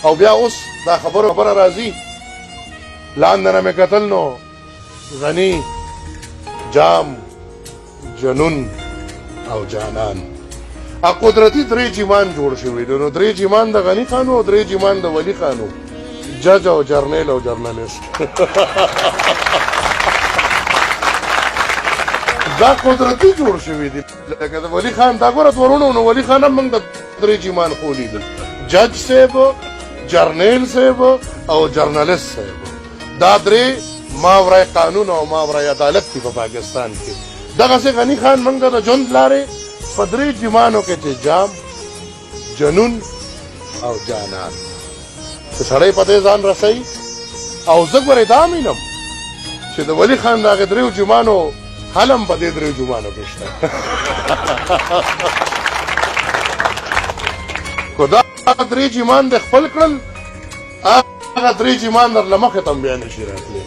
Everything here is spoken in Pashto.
او بیا اوس دا خبره خبره راځي. لاندې نه مې کتل نو غني، جام، جنون او جانان، ا قدرتي درې جیمان جوړ شوي دي. نو درې جیمان د غني خان او درې جیمان د ولی خان، جج او جرنیل او جرنلیست، دا قدرتي جوړ شوي دي. لکه د ولی خان دا ګوره ورونو، نو ولی خان هم موږ د درې جیمان خو لیدل، جج صاحب، جرنیل صاحب او جرنلیست صاحب. دا درې ماورای قانون او ماورای عدالت دي په پاکستان کې. دغسې غني خان موږ ته د ژوند لارې په درې جیمانو کې چې جام، جنون او جانان، چې سړی په دې ځان رسوي. او زه ګورې دا مینم چې د ولی خان د هغې دریو جیمانو حل هم په دې دریو جیمانو کې شته. که دا درې جیمان د خپل کړل، هغه درې جیمان در له مخې ته هم بیا نه شي راتلی.